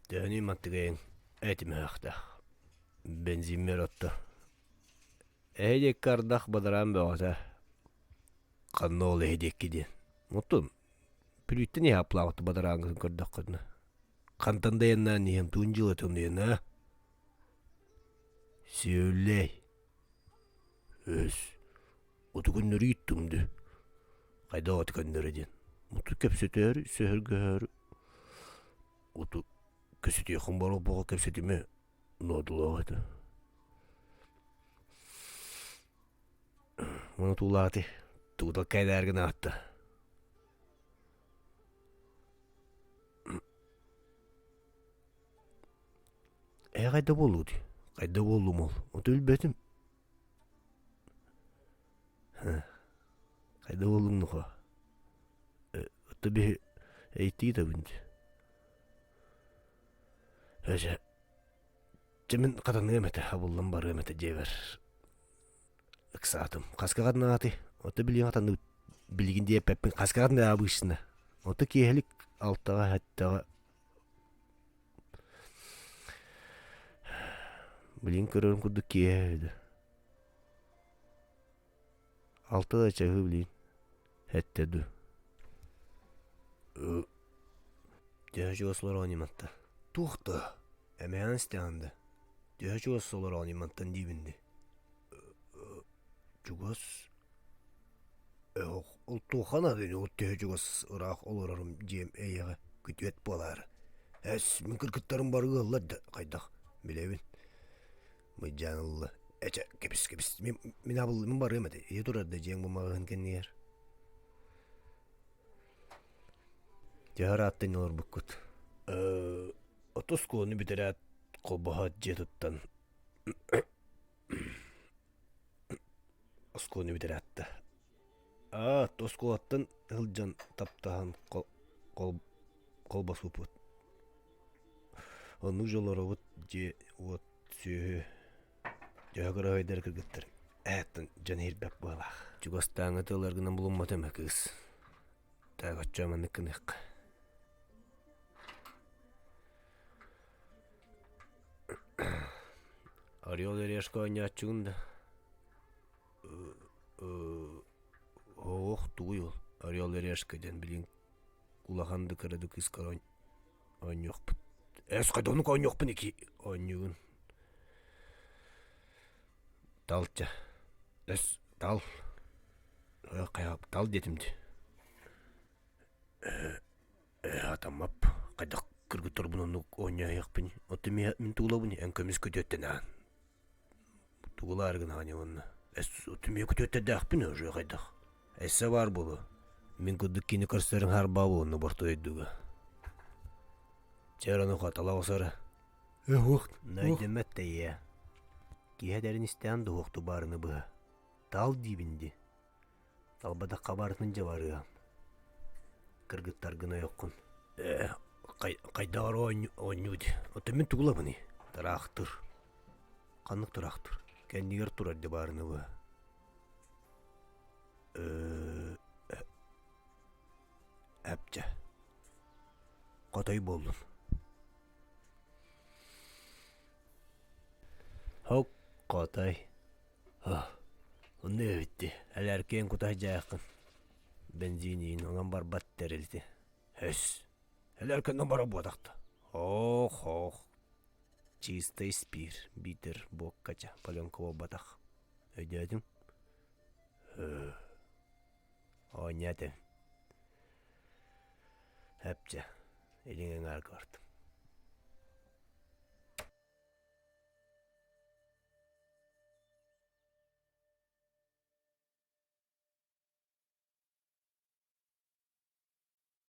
Төһөнүй мантыгайыҥ этимэхтээх. Бензиммэр отто. Эһи диэки ардах бадараан бөҕөтө. Ханна ол эһи диэки диэн. Оттон Бүлүүттэн иһэ аплаабыт бадарааҥҥытын көрдөххүнэ. Хантан да айаннаан иһэн туун дьыалатын уйана. Сүөллэй. Өс. Оту көннөрү ииттим дүү. Хайдах оту көннөрү диэн. Оту кэпсэтээр, сөһөргөһөр. Оту кэпсэтиэххин бары буола кэпсэтимэ ноодулаах этэ. Уонна туулааты тугу кэдээргин аатта. Ээ хайда буоллугут? Хайда буоллум ол? Оту билбэтим. Хайда буоллуҥ нохоо? Ото биһи эйтиитэбин дии. Эдьэ Дьэ мин хатаныам этэ, абыллан барыам этэ дьиэбэр. Ыксаатым. Хаска хатанаатый? Ото билигин хатаныы билигин диэппэппин хаска хатаныа обычно. Ото киэһэлик алтаҕа сэттэҕэ билигин көрөрүм курдук киэһэ үһү Алта да чаһы билигин сэттэ дуу. Төһө чугас олороҕун мантан? Туох да? Эмэһэҕин истэҕин да? Төһө чугас олороҕун мантан диибин дии. Чугас ол туохха наадый ол төһө чугас ыраах олорорум дьиэм эйиэхэ күтүөт буолаары. Эс, мин кыргыттарым бары ыаллар да хайдах билэбин. Мыдьаан ылла. Эчэ, кэбис, кэбис, мин, мин абыллым барыам этэ. Ийэ турар да дьиэҥ бу маҕаһыын кэннигэр. Төһө ырааттан олорбуккут? Э, оту оскуоланы бүтэрээт, холбоһоот дьиэ туттан оскуоланы бүтэрээт да. Аа, оскуолаттан сылдьан таптаһан хол холбоспуппут. Оннук дьоллоробут дьиэ, уот, сүөһү, дьоһо кыраһыайдар кыргыттар ээттэн дьон иһирбэт быһалаах. Чугастааҥҥы тылларгынан булумматым ээ кыыс. Так оччо маннык гыныахха. Орел и решка оонньооччугун да? Оох тугуй ол Орел и решка диэн билигин улахан да кыра да кыыскар оонньуохпут. Эс хайдах оонньуохпун ики оонньуугун. Талча. Эс тал. Хайа тал диэтим дии. Ээ атаммап хайдах кыргыттарбын оннук оонньоойохпун. Оттон мин туулабын эн көмүс күтүөттэн аан. Тугулаары гынаҕын уонна эс түмүө күтүөттэрдээхпин уже хайдах. Эссе баар буолуо. Мин курдук кини көрсөрүҥ харбаа буолуо бортуойдуга. Чэ ону хатала осора. Эһуох. Найдеммэт тэйиэ. Киһи этэрин истээн дуһуохту баарыны быһа. Тал диибин ди. Талбатахха барытын дьэ барыам. Кыргыттаргын ойоххун. Ээ, хайдаҕар оонньуу ди. Оттон мин тугулабыный? Тыраахтыр. Ханнык тыраахтыр? Кэннигэр турар дьэ баарыны быһа. Ээ, эпчэ. Хотой буоллун. Хок, хотой. Онно эбитти. Элээркиэн кута сдьааххын. Бензиниин онон барбат тэрилти. Өс. Элээркэннэн бара буотахта. Ох, ох. Чистый спир, биитэр буоккача, паленка буолбатах. Өйдөөтүҥ? Оонньоо этэ. Эпчэ, илиҥ эҥээргэ бардым.